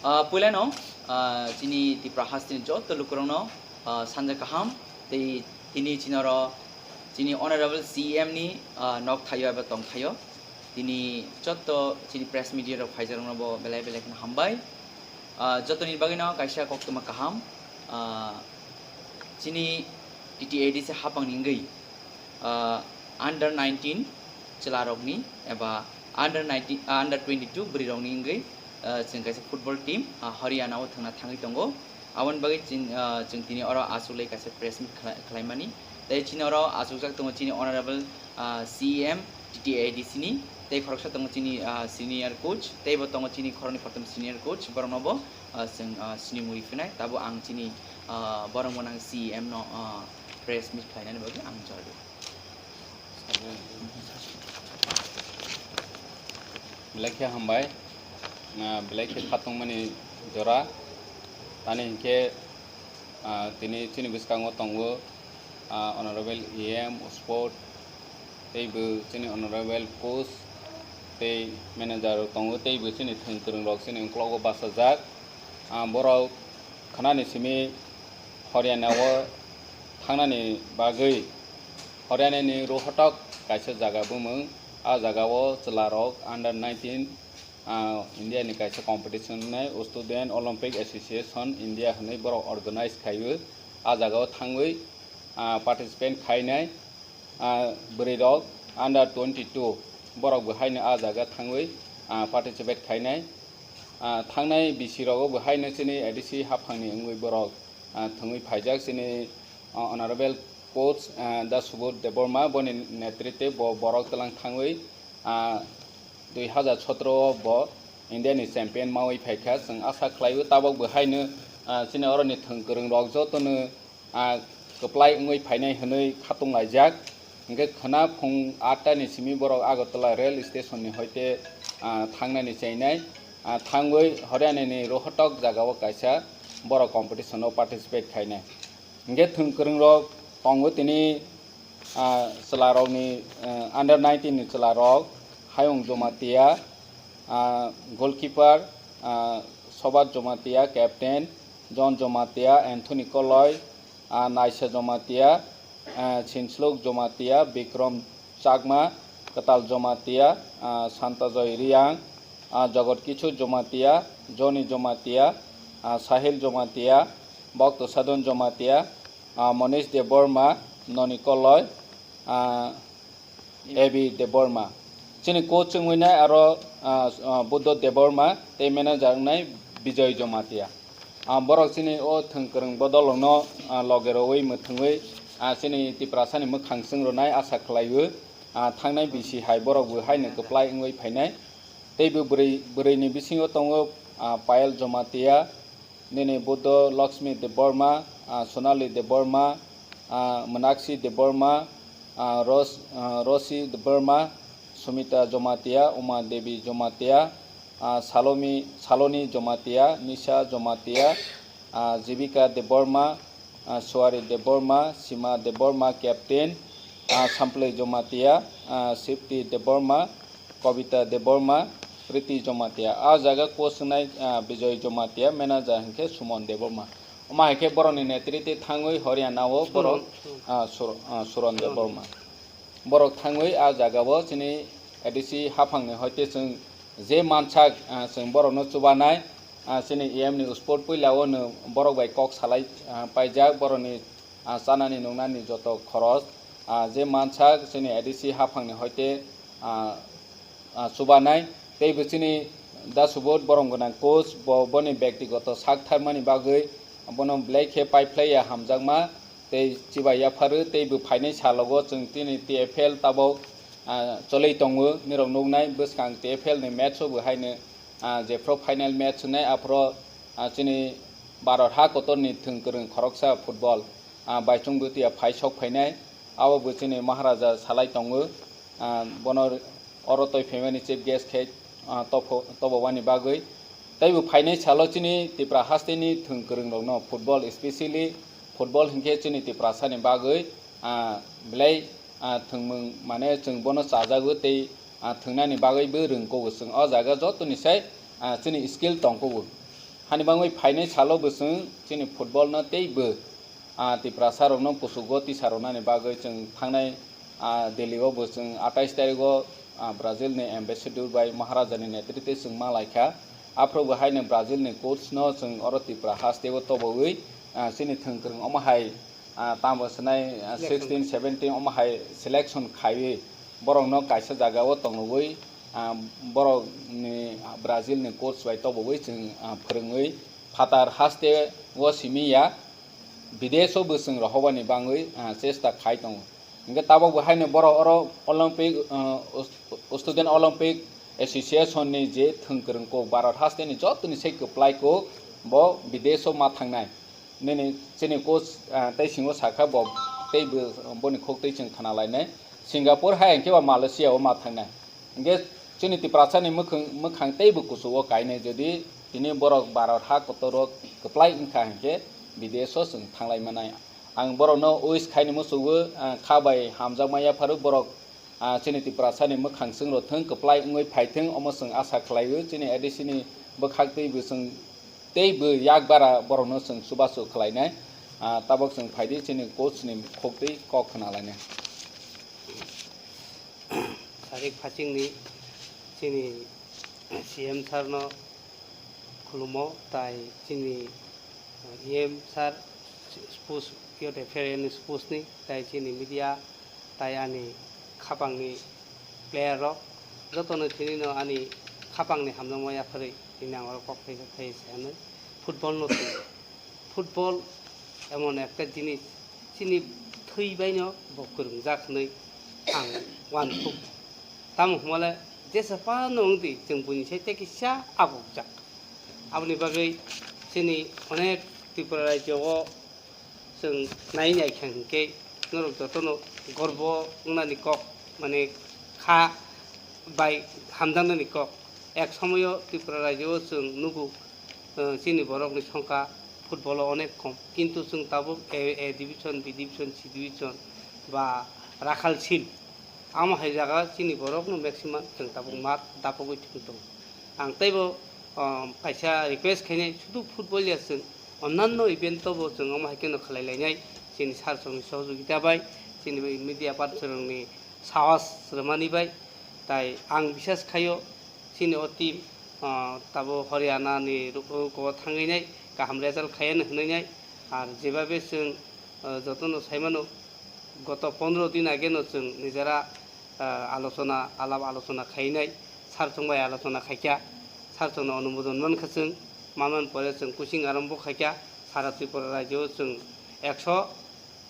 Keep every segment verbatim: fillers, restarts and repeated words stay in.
Ah, puilano, ah, chini Tipra hasteni joto lukurokno, ah, sanja kaham, tei tini chini oro chini Honorable C E M ni, ah, nok thaio eba tong thaio. Tini joto chini press media rok phaijarokno bo belai belai kheno hambai. Ah, jotoni bagwino kaisa koktwma kaham, ah, chini T T A D C hapangni wngwi, ah, under nineteen chwlarokni eba under nineteen, ah, under twenty two bwrwirokni wngwi, ah, chwng kaisa football team, ah, Haryana o thangna thangwi tongo. Aboni bagwi chwng, ah, chwng tini oro achuklai kaisa press meet khlai-, khlaimani. Tei chini oro achukjak tongo chini Honorable, ah, C E M T T A D C ni, tei khoroksa tongo chini, ah, senior coach, tei bo tongo chini khoroknwi khoroktham senior coach, borokno bo, ah, chwng, ah, sinimung riphinai. Tabuk ang chini, ah, borok gwnang C E M no, ah, press meet khlainani bagwi ang jordi. Belai khe hambai, ah, belai khe khatungmani jora. Tani hinkhe, ah, tini chini bwskango tongo, ah, Honorable E M Sport, tei bo chini Honorable Coach, tei manager rok tongo, tei bo chini thwng kwrwng rok chini uklogo bachajak. Ah, borok khwnani simi Haryana o thangnani bagwi Haryana ni Rohtak kaisa jaga bumung. Ah jaga o chwla rok under nineteen, ah, India ni kaisa competition wngnai Student Olympic Association India hwnwi borok organize khaio. Ah jaga o thangwi, ah, participate khainai, ah, bwrwi rok under twenty two borok bo haino ah jaga thangwi, ah, participate khainai. Ah, thangnai bisi rogo bo haino chini A D C haphangni wngwi borok, ah, thwngwi phaijak chini, ah, Honorable Coach, ah, Da Subodh Debbarma boni netritwe bo borok twlang thangwi, ah, dui hazar sotro o bo India ni champion mawi phaikha. Chwng asa khlaio tabok bo haino, ah, chini oroni thwng kwrwng rok jotono, ah, kwplai wngwi phainai hwnwi khatung laijak. Hinkhe khwna phung atta ni simi borok Agartala rail station ni hoite, ah, thangnani chainai, ah, thangwi Haryana ni Rohtak jaga o kaisa borok competition o participate khainai. Hinkhe thwng kwrwng rok tongo tini, ah, chwla rok ni, ah, under nineteen ni chwla rok Hayung Jomatia, ah, goalkeeper, ah, Sobat Jomatia, captain John Jomatia, Anthony Koloi, ah, Naisa Jomatia, ah, Sinsluk Jomatia, Bikram Chakma, Kwtal Jomatia, ah, Santajoy Riang, ah, Jogot Kichu Jomatia, Johnny Jomatia, ah, Sahil Jomatia, Bokto Sadon Jomatia, ah, Monish Debbarma, Noni Koloi, ah, A B Debbarma. Chini coach wngwi nai aro, ah, ah, Buddha Debbarma tei manager wngnai Bijoy Jomatia. Ah, borok chini o thwng kwrwng bodolrokno, ah, loge rwui mwthwngwi, ah, chini Tiprasani mwkhang chwng rwnai asa khlaiwi, ah, thangnai bisi hai borok bo haino kwplai wngwi phainai. Tei bo bwrwi, bwrwini bisingo tongo, ah, Payal Jomatia, nini Buddha Lakshmi Debbarma, ah, Sonali Debbarma, ah, Meenakshi Debbarma, ah, Ros-, ah, Rosi Debbarma, Sumita Jomatia, Uma Devi Jomatia, ah, Salomi, Saloni Jomatia, Nisha Jomatia, ah, Jibika Debbarma, ah, Suari Debbarma, Sima Debbarma, captain, ah, Samplei Jomatia, ah, Sipti Debbarma, Kobita Debbarma, Priti Jomatia. Ah jaga coach wngnai, ah, Bijoy Jomatia, manager hinkhe Sumon Debbarma. Omo hai khe borokni netritwi thangwi Haryana o borok, Suron. Ah, Sur-, ah, Suron Debbarma. Borok thangwi ah jaga o chini A D C haphangni hoite chwng je mansak, ah, chwng borokno chubanai, ah, chini E M ni sport puila o no borok bai kok salai, ah, paijak, borokni, ah, chanani nungnani joto khoros, ah, je mansak chini A D C haphangni hoite, ah, ah, chubanai, tei bo chini Da Subodh borom gwnang coach, bo, boni bektigoto sak tharmani bagwi bono belai khe paiphlaiya hamjakma, tei chibai yapharwi, tei bo phainai salogo chwng tini T F L tabok, ah, cholwi tongo, nirok nuknai bwskang T F L ni match o bo haino, ah, jephru final match wngnai aphuru, ah, chini Bharat ha kotorni thwng kwrwng khoroksa football, ah, Baichung Bhutia phai sok phainai, abo bo chini Maharaja salai tongo, ah, bono oro twi phaimani chief guest khe, ah, topho-, tobowani bagwi. Tei bo phainai salo chini Tipra hasteni thwng kwrwng rokno football, specially football hinkhe chini Tiprasani bagwi, ah, belai, ah, thwngmung mane chwng bono chajago tei, ah, thwngnani bagwi bo rwngkogo chwng o jaga jotoni sai, ah, chini skill tongkogo. Hani bangwi phainai salo bo chwng chini football no tei bo, ah, Tiprasa rokno kuchugo tisa rwnani bagwi chwng thangnai, ah, Delhi o bo chwng atais tarikh o, ah, Brazil ni ambassador bai Maharaja ni netrite chwng ma lai kha. Aphuru bo haino Brazil ni coach no chwng oro Tipra haste o tobowi, ah, chini thwng kwrwng omo hai, ah, tamo swnai, ah, sixteen seventeen omo hai selection khaiwi borok no kaisa jaga o tongwi, ah, borok ni Brazil ni coach bai tobowi chwng, ah, phwrwngwi phatar haste o simi ya, bidesh o bo chwng rohobani bangwi, ah, chesta khai tongo. Hingke tabok bo haino borok oro Olympic, ah, Student Olympic Association ni je thwng kwrwng kok Bharat haste ni joto ni sai kwplai kok bo bidesh o ma thangnai. Nini chini coach, ah, tei singo sakha bo tei bo, boni khok tei chwng khna lainai. Singapore hai hingke ba Malaysia o ma thangnai. Hingke chini Tiprasa ni mwkhang, mwkhang tei bo kuchugo kainai jodi tini borok Bharat ha kotor o kwplai wngkha hingke bidesh o chwng thanglai manai. Ang borok no wish khaini muchugo, ah, kha bai hamjakma yapharo borok, ah, chini Tiprasa ni mwkhang chwng rok thwng kwplai wngwi phai thwng omo chwng asa khlai o chini A D C ni bwkhak tei bo chwng tei bo yak bara borokno chwng chubachu khlainai, ah, tabok chwng phaidi chini coach ni khok tei kok khna lainai. Sarik phachingni chini C M sir no khulumo, tai chini, eh, E M sir sports, youth affairs ni sports ni, tai chini media, tai ani khapangni player rok jotono thinino ani khapangni hamjakma yapharwi tini ang oro kok phai kha phai se hinwi football no twi. Football emon ekta jinis chini thwi baino bo kwrwngjak hinwi ang uansuk. Tamo hwnmale jesa phano wngdi chwng buini sai tei kisa abukjak. Aboni bagwi chini onek Tripura rajyo o chwng nai nai kha hinkhe norok jotono gorbo wngnani kok, mane kha bai hamjaknani kok. Ek somoyo Tripura rajyo o chwng nugo, eh, chini borokni songkha football o onek kom, kintu chwng tabuk A, A division, B division, C division ba Rakhal Sil, amo hai jaga chini borokno maximum chwng tabuk mat dapogwi thwng tongo. Ang teibo, um, kaisa request khainai, sudu football ya chwng, onnanno event o bo chwng omo hai kheno khlai lainai, chini sir rokni sohojogita bai, chini media person rokni sahos rwmani bai, tai ang bisas khaio, chini o team, ah, tabo Haryana ni ruko thangwi nai, kaham result khaiya hinwi nai, ar jebabe chwng, ah, jotono sai mano, goto pondro din age no chwng nijera, ah, alochona, alap alochona khainai, sir rok bai alochona khaikha, sir rokno onumodon mankha chwng, manman pore chwng coaching arambo khaikha, sara Tripura rajyo chwng ekso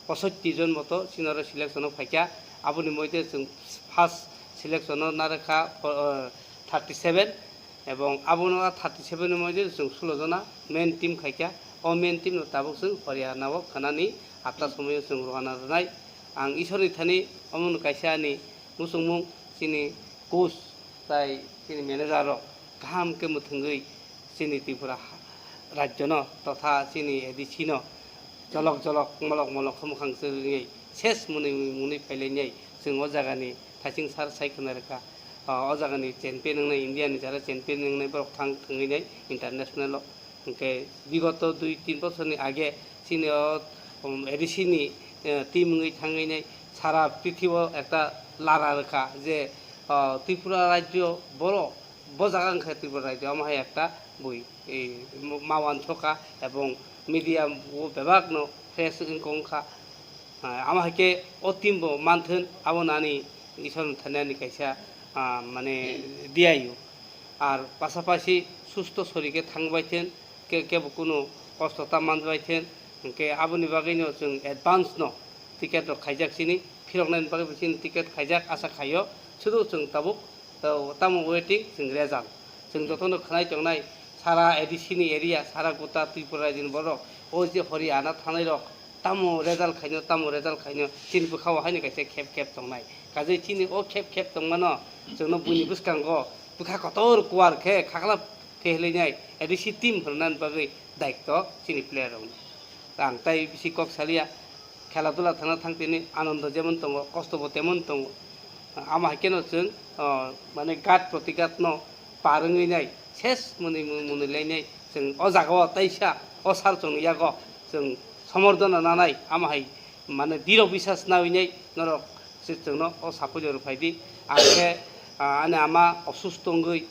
posotti jon moto chini oro selection o phaikha, aboni moite chwng first selection o narwkha, ah, thirty seven, ebong abono ah thirty seven ni moite chwng sulo jona main team khaikha, o main team no tabuk chwng Haryana o khanani atta somoyo chwng rwna rwnai. Ang Ishorni thani omono kaisa ani muchungmung, chini coach tai chini manager rok kaham khe mwthwngwi chini Tripura ha-, rajyono totha chini A D C no jolok jolok molok molok khe mwkhang chwrwngwi ses mwnwi mwnwi phailainai chwng o jagani thaiching sar sai khna rwkha. O, o jagani champion wngnai, India ni jara champion wngnai borok thang thwngwi nai international o. Hwnkhe bigoto dui tin bosorni age chini o, um, A D C ni, eh, team wngwi thangwi nai sara prithibo ekta lara rwkha je, ah, Tripura rajyo boro, bo jaga wngkha Tripura rajyo, omo hai ekta bui, eh, ma uansukha ebong media o bebakno fresh wngkha wngkha. Ah, amo hai khe o team bo manthun, abono ani Ishwar thani ani kaisa, ah, mane diyaio. Ar pasapasi susto sori khe thangbai thun, ke-, kebo kunu kosto ta manbai thun, hwnkhe aboni bagwino chwng advance no ticket rok khaijak chini, phiroknani bagwi bo chini ticket khaijak, asa khaio, sudu chwng tabuk, o, tamo waiting chwng result. Chwng jotono khwnai tongnai, sara A D C ni area, sara gota Tripura rajyoni borok, o je Haryana thangnai rok, tamo result khaino, tamo result khaino, chini bwkhao haino kaisa khep khep tongnai. Kajai chini o khep khep tongmano, chwngno buini bwskango bwkha kotor kuar khe khaklap khe hinlainai, A D C team hwnani bagwi daitto chini player rokni. Ang tai bisi kok salia, khela dula thangna thang tini anondo jemon tongo, kosto bo temon tongo. Amo hai kheno chwng, o, mane ghat protighat no par wngwi nai, ses mwnwi mwnwi lainai chwng o jagao taisa o sar chwng yago chwng somordona nanai amo hai mane diro bisas nawi nai norok chwngno o sapuiloro phaidi. Ang khe ani ama osusto wngwi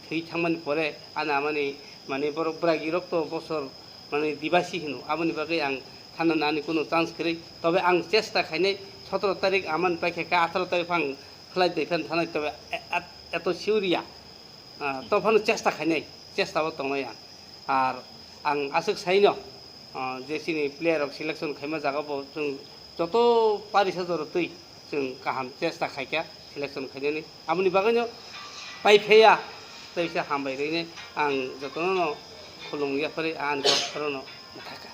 thwi thangmani pore ani amani mane borok bwragi rok to bosor mane dibasi hino aboni bagwi ang thana nani kuno chance kwrwi tobe ang chesta khainai sotoro tarik amani paikha khe atharo tarik phang khlai dai phan thanai tobe eto siuriya. Ah, to phano chesta khainai, chesta bo tongnai ang. Ar ang aswk saino, ah, je chini player rok selection khaima jaga bo chwng joto parisa jora twi chwng kaham chesta khaikha selection khainani. Aboni bagwino pai phaiya tei se hambai rwini ang jotono no khulum yapharwi ani kok phorono mwthakha.